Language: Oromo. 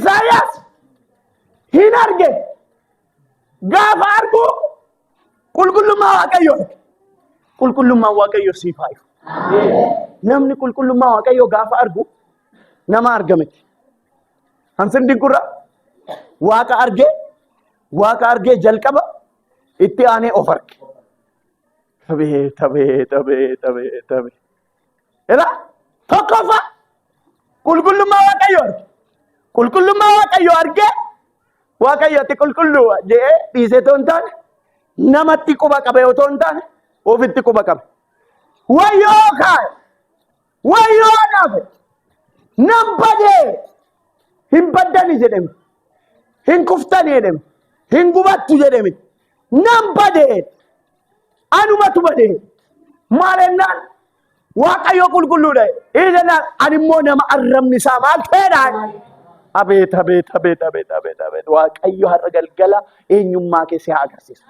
Isaayyaas hin arge. Gaafa argu qulqullummaa Waaqayyoo arge. Qulqullummaan Waaqayyoo siif haa ifu. Namni qulqullummaa Waaqayyoo gaafa argu nama arga miti. Hansin dinqurra Waaqa argee, Waaqa argee jalqaba itti aanee of arge. Abeet, abeet, abeet, abeet, abeet. Ilaa tokkoffaa qulqullummaa Waaqayyoo arge. Qulqullummaa Waaqayyoo argee, Waaqayyo ati qulqulluu jedhee dhiisee otoo hin taane, namatti quba qabe otoo hin taane, ofitti quba qabe. Wayyoo kaa'e! Wayyoo anaaf! Nan badee! Hin baddani jedhame. Hin kuftani jedhame. Hin gubattu jedhame. Nan badee! Anumatu badee! Maal jennaan? Waaqayyo qulqulluudha. Inni jennaan ani immoo nama arrabni isaa maal ta'edha? Abeet, abeet, abeet, abeet, abeet, abeet. Waaqayyo har'a galgala eenyummaa kee si haa agarsiisu.